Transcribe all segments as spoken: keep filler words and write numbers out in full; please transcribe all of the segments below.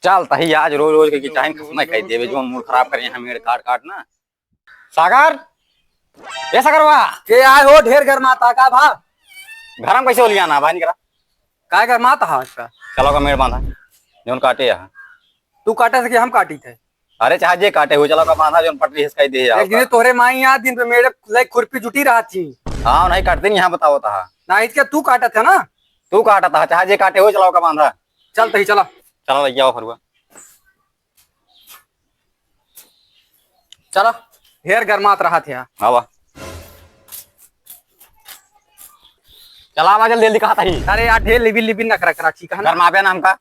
चल तही आज रोज रोज के टाइम खत्म कर देबे, जोन मूड खराब करे हैं मेड़ काट काट ना। सागर, ए सागरवा। के आए हो, ढेर गरमाता का भा? घर में कैसे हो लिया ना भाई निकरा? काय गरमाता है इसका? चलो का मेड़ बांधा, जोन काटे है। तू काटे से कि हम काटी थे? अरे चाहे जे काटे हो, चलो का बांधा, जोन पटरी हिसकाई दे जाओ एक दिन का। तोरे माई यहाँ दिन पे मेरे लाइक खुरपी जुटी रहा थी। हाँ, नहीं काटते नहीं, यहाँ बताओ था। ना इसके तू काटा था ना? तू काटा था, चाहे जे काटे हो, चलो का बांधा। चल तही चला। चलो लग जाओ फरुआ। चला, ढेर गरमात रहा थे। हाँ बा। चला आवा जल्दी जल्दी कहा था ही। अरे यार, ढेर लिबिन लिबिन न करा करा, ठीक है ना? गरमाबे ना हमका।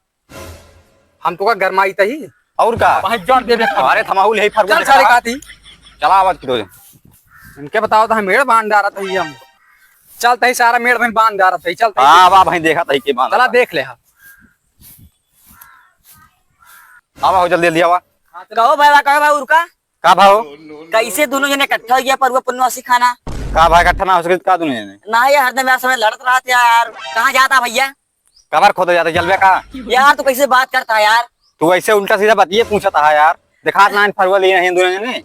हम तो का गरमाई तही। और का? भाई जोर दे दे। अरे थमाहू ले फरुआ चल दिखा। सारे काती। चला आवाज की तो। इनके बताओ तो हम मेड़ बांध डारा तही हम। चल तही सारा मेड़ भाई बांध डारा तही, चल तही। हाँ, बा भाई देखा तही के बांध चला डारा। देख ले हाँ। आवा हो जल्दी जल्दी आवा। कहो भाई, कहो भाई, उरका। का भाव? कैसे दोनों जने इकट्ठा हो गया परुआ पुन्नवासी खाना? का भाई इकट्ठा ना हो सके का दोनों जने? ना यार, हरदम यार समय लड़त रहत यार। कहाँ जाता भैया? कबर खोदे जाते जलबे का? यार तू कैसे बात करता है यार? तू ऐसे उल्टा सीधा बतिये पूछत है यार। दिखात ना फरुआ लिए नहीं दोनों जने।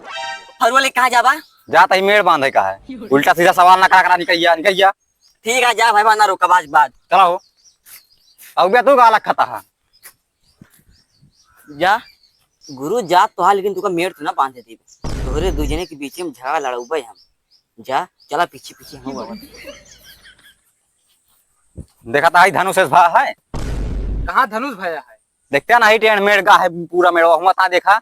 फरुआ ले कहाँ जाबा? जाता ही मेड़ बांधे का है। उल्टा सीधा सवाल ना करा करा निकल गया, निकल गया। ठीक है जा भाई, बांधा रोका बाज बात। चला हो। अब बे तू गाला खता है। जा गुरु जा तो हा, लेकिन तुका मेड़ तो ना बांधे देबे। तोहरे दू जने के बीच में झगड़ा लड़ौबे हम। जा चला पीछे पीछे हम बाबा। देखा था आई धनुष भा है। कहाँ धनुष भया है? देखते ना ही टेढ़ मेड़ का है पूरा मेड़वा हुआ था देखा।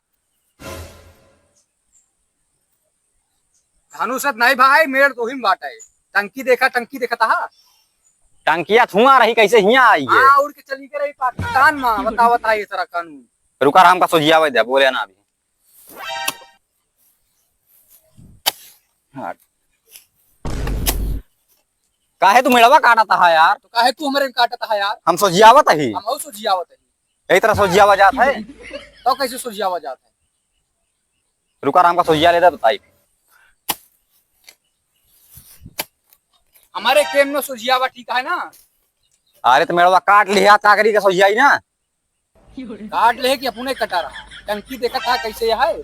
धनुषत नहीं भाई, मेड़ तो हिम बाटे। टंकी देखा, टंकी देखा था। टंकिया धुआं रही, कैसे हियां आई है? हाँ, उड़ के चली के रही पाकिस्तान में, बतावत है ये सारा कानून। रुका, हमका सोझियावे दे, बोले ना अभी। हाँ। काहे तू मेड़वा काटत हा यार? तो काहे तू हमरे काटत हा यार? हम सोझियावत ही। हम और सोझियावत ही। यही तरह सोझियावा जात है। तो कैसे सोझियावा जात है? रुका, हमका सोझिया ले दे, बताई। हमारे केम में सोझियावा ठीक है ना? अरे तो मेड़वा काट लिया, का करी का सोझियाई ना? काट ले कि अपने कटा रहा। टंकी देखा था कैसे है?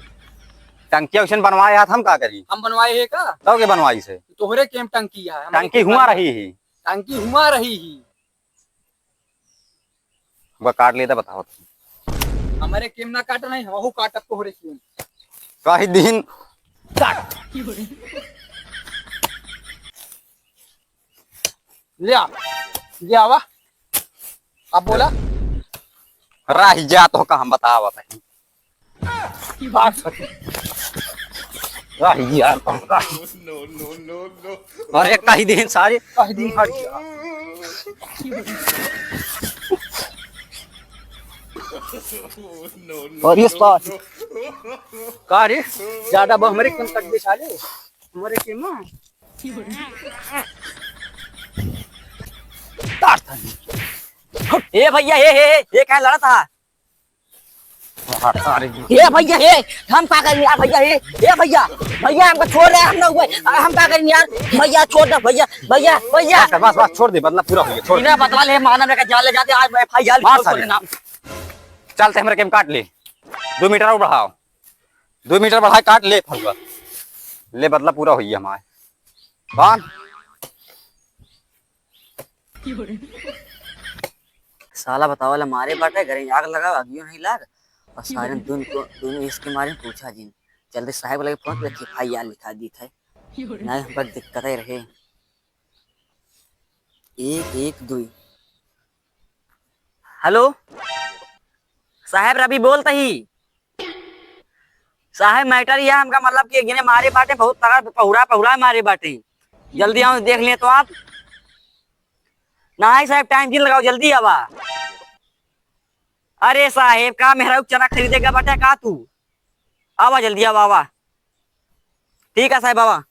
टंकी वैसे बनवाए हाथ हम का करी? हम बनवाए है का? तो के बनवाई से? तोहरे केम टंकी है, हमारे टंकी केम हुआ बनवाए। रही है। टंकी हुआ रही है। वो काट लेता बताओ। हमारे केम ना काटा नहीं, हम काटब तोहरे केम। कही दिन काट। ले आ, ले आवा। अब बोला। राही जा तो का हम बतावत है। बात सच। राही जा तो का। अरे कही दिन सारे। कही दिन हट जा। और ये साथ। का रे? ज्यादा बा हमरे कम कर दे साले। हमरे के मां। तार था। ए भैया, ए, ए, ए, ए, क्या लड़ा था? हट, अरे। ए भैया, ए, हम का करें यार भैया, ए, ए भैया, भैया हमको छोड़ रहे, हम ना हुए, अरे हम का करें यार, भैया छोड़ दे भैया, भैया, भैया। बस, बस, बस, छोड़ दे, बदला पूरा हो गया, छोड़। बिना बदला ले माना मेरे का जान ले जाते, आज मैं भाई जान मार छोड़ साले। देना। चलते हमरे केम काट ले, दो मीटर और बढ़ाओ। दो मीटर बढ़ा काट ले फरुआ। ले बदला पूरा होइए हमारे। बांध। साला बतावा ला मारे बाटे, घरे आग लगा, अगियो नहीं लाग। और सारे दोनों को, दोनों इसके मारे पूछा जिन। जल्दी साहब लगे फोन पे एफ आई आर लिखा दी थे। नहीं हमका दिक्कत ही रहे। एक, एक, दुई। हेलो, साहेब रवि बोलत ही। साहेब, मैटर यह हमका, मतलब कि एक जने मारे बाटे, बहुत तगड़ा पहुरा, पहुरा मारे बाटे। जल्दी आओ, देख लें तो आप। नहीं साहेब, टाइम जिन लगाओ, जल्दी आवा। अरे साहेब, का मेहरारू चना खरीदे का बाटे का तू? आवा जल्दी, आवा, आवा। ठीक है साहेब, आवा।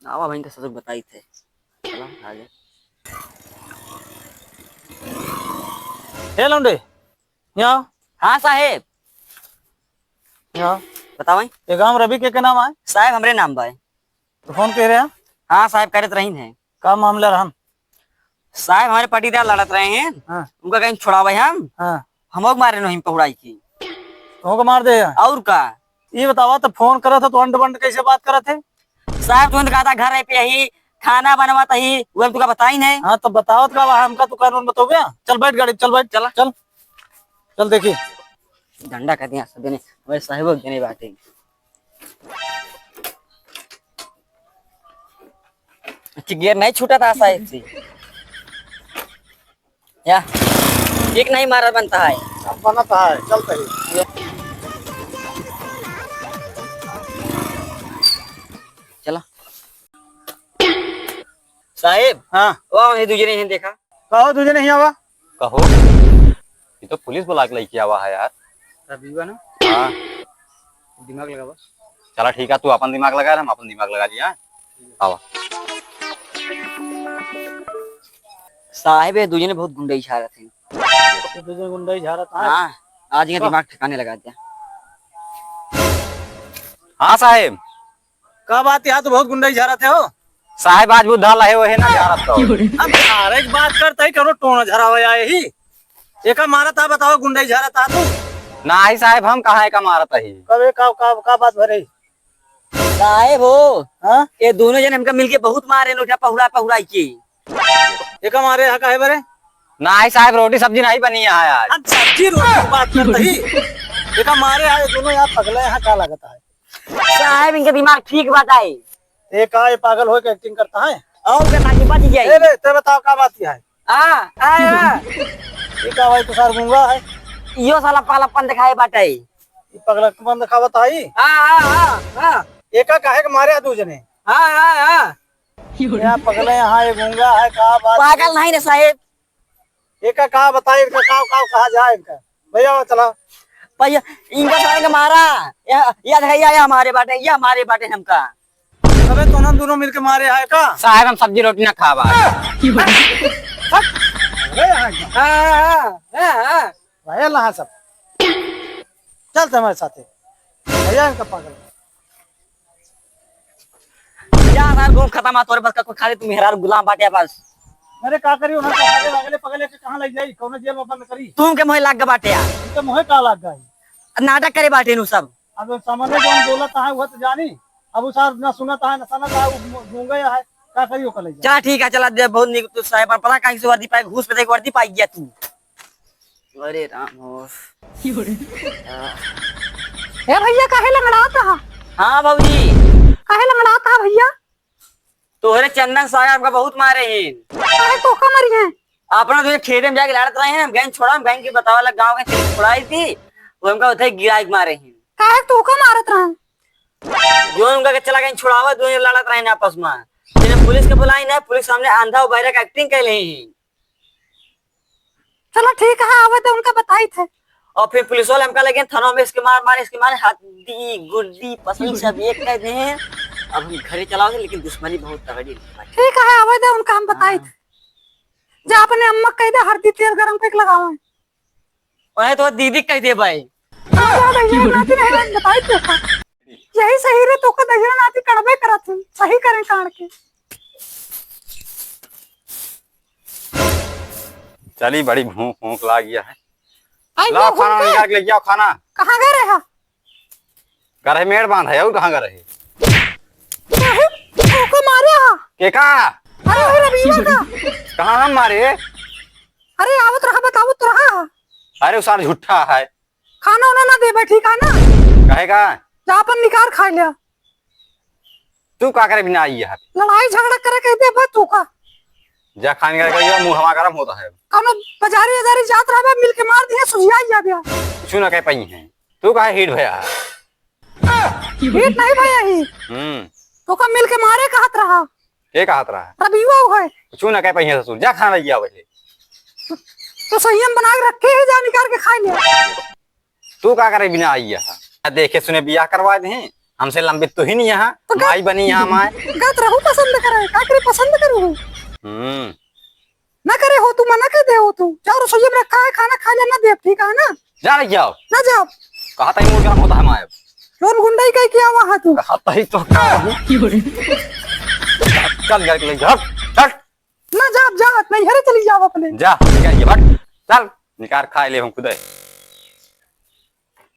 आवा भाई, इनका ससुर बताई थे। चला, आ गया। हे लौंडे, यहाँ। हाँ साहेब। यहाँ। बताओ भाई। ये गांव रवि के, के नाम आए? साहेब, हमरे नाम बा। तो फोन कह रहे हैं? हाँ साहेब, करत रही हैं। का मामला रहन? साहेब, हमारे पटीदार लड़त रहे हैं। हाँ। उनका कहीं छुड़ावे हम। हाँ। हमोक मारे नहीं पहुड़ाई की। तुमको मार दे? और का? ये बतावा, तो फोन करत है तो अंड बंड कैसे बात करत है? साहब, तुरंत कहा था, घर है पे ही, खाना बनवात ही, वो हम तुका बताई नहीं। हाँ, तो बतावत का बा, हमका तू कानून बतोगे? चल बैठ गाड़ी, चल बैठ, चला। चल, चल देखी। डंडा कर दिया सब जने, हमारे साहेबो के जने बाटे। चिगेर नहीं छूटा था साहेब से। या, एक नहीं मारा बनता है। अब बनता है, चलता है। चला। साहेब, हाँ। वाह, ये दूजे नहीं देखा। कहो, दूजे नहीं आवा। कहो, ये तो पुलिस बुला के लेके आवा है यार। रबीवा ना? हाँ। दिमाग लगावा। चला ठीक है, तू अपन दिमाग लगा रहा, हम अपन दिमाग लगा लिया। आवा। साहेब, ये दूजे ने बहुत गुंडई झारत है। ये दूजे गुंडई झारत है। हाँ, आज ये वाह। दिमाग ठिकाने लगा दिया। हाँ साहेब। का बात है, तू बहुत गुंडई झारत है हो? साहेब, आज बुद्धा लहे वहे ना झारत तो। अब झारे की बात करता ही, करो टोना झरावे आए ही। एका मारत आ, बताओ, गुंडई झारत आ तू? नाही साहेब, हम कहाँ एका मारत ही? कबे का, का, का बात भरे? साहेब हो, हाँ? ये दोनों जन हमका मिलके बहुत मारे, लोटा पहुड़ा पहुड़ाई के। एका मारे हा काहे बरे? नाही साहेब, रोटी सब्जी नहीं बनी है आज। अब सब्जी रोटी की बात करता ही। एका मारे आए दोनों यहाँ पगले यहाँ का लगता है? साहेब, इनके दिमाग ठीक बताई। ये का, ये पागल होए के acting करता है? और के ताकि बच जाए। ए रे, ते बताओ का बात है? आ, आ, आ। ये का भाई, तो सार गूंगा है। यो साला पागलपन दिखाए बाटे। ये पगलपन दिखावत है? हाँ, हाँ, हाँ, हाँ। एका काहे के मारे दू जने? हाँ, हाँ, हाँ। या पगले यहाँ ये गूंगा है, का बात पागल है? नहीं रे साहेब। एका का बताई, इनका का, का कहा जाए इनका? भैया, चला। भैया, इनका सारे के मारा। या, या देखा, या, या हमारे बाटे, या हमारे बाटे हमका। अबे, तो हम दोनों मिलके मारे है का? साहेब, हम सब्जी रोटी ना खावा। अरे, हाँ, हाँ, हाँ, हाँ, हाँ। भैया, लहा सब। चल, तुम्हारे साथे। भैया, इनका पागल। जा सार, घूम खत्म आ तोरे बस का कोई, खाली तू मेहरारू गुलाम बाटे बस। अरे का करी, उन्हें तो अगले, अगले पगले के कहाँ लग जाई, कौनो जेल में बंद करी? तू के मोहे लाग के बाटे यार। तू के मोहे का लाग गई? नाटक करे बाटे नु सब। अब सामने जो बोलत है वो तो जानी, अब उ सार ना सुनत है ना सनत है, वो गूंगा है, का करी ओकर लग जाई? चला ठीक है, चला दे, बहुत निक तू साहेब, पर पता काहे से वर्दी पाए, घूस पे देख वर्दी पाई गया तू। अरे राम हो। ए भैया, काहे लंगड़ात हा? हाँ भौजी। काहे लंगड़ात हा भैया? तोहरे चंदन साहब का बहुत मारे हैं। काहे तोका मरी हैं? अपना तो खेते में जाके लड़त रहे हैं, हम गैन छोड़ा, हम गैन के बतावा लग गाँव के छोड़ाई थी, वो हमका उधर गिराई के मारे हैं। काहे तोका मारत रहे? जो उनका के चला गए छोड़ावा, दोनों लड़त रहे हैं आपस में। फिर पुलिस के बुलाई ना, पुलिस सामने आंधा और बहरा का acting कर रहे हैं। चला ठीक है, आवे तो उनका बताई थे। और फिर पुलिस वाले हमका लगे थाना में, इसके मार मारे, इसके मारे, हड्डी गुड्डी पसली सब एक कर दे हैं। अब हम घरे चलाओ थे, लेकिन दुश्मनी बहुत तगड़ी है। ठीक है, आवे तो उनका हम बताई थे। जा अपने अम्मा कह दे, हरदी तेल गरम करके लगावे। वह तो दीदी कह दे भाई। हाँ, जा भैया, नाती नहीं, बताई तो का। यही सही रे, तोका दहिया नाती कड़बे करत हूँ, सही करें कान के। चली, बड़ी भूख, भूख लाग गया है। आई लाओ, खाना निकाल के लेके आओ, खाना। कहाँ गए रहे हा? घर है, मेड़ बांध है, और कहाँ घर है? काहे? ओको मारे हा? के का? अरे, वही रबीवा का। कहाँ हम मारे? अरे, आवत रहा, बतावत तो रहा। अरे, वो सार झूठा है। खाना उना ना देबे, ठीक है ना? काहे का? जा अपन निकार खाइ ल्या। तू का करे बिना आई है? लड़ाई झगड़ा करे कह देबे तू का? जा खान करे कहियो, मुंह हमार गरम होता है। कौनो बाजारी अजारी जात रहबे, मिल के मार दिहे, सुझिया ही जाबे। कुछ ना कह पाई है। तू काहे हिट भया है? हिट नहीं भया ही। हम्म। तो का मिल के मारे कहत रहा? के कहत रहा? रबियो है। कुछ ना कह पाई है ससुर, जा खाना लिया पहले। तो संयम बना के रखे है, जा निकाल के खाइ ले। तू का करे बिना आई यहाँ? देखे सुने बियाह करवा दे, हमसे लंबित तू ही नहीं यहाँ, तो गत-, माई बनी यहाँ माय। गत रहू पसंद करे, का करे पसंद करू? हम्म। ना करे हो तू, मना कर दे हो तू। जा रसोई में रखा है, खाना खा ले, ना दे, ठीक है ना? जा रे जाओ। ना जाओ। कहा था मुंह गरम होता है माय। लोन गुंडई कह के आवा है तू। कहा था ही तो का हूँ। चल घर के ले, हट, हट। ना जाब, जात नहीं, घरे चली जाब अपने। जा, जा, ये बट, चल, निकार खाए ले हम खुदे।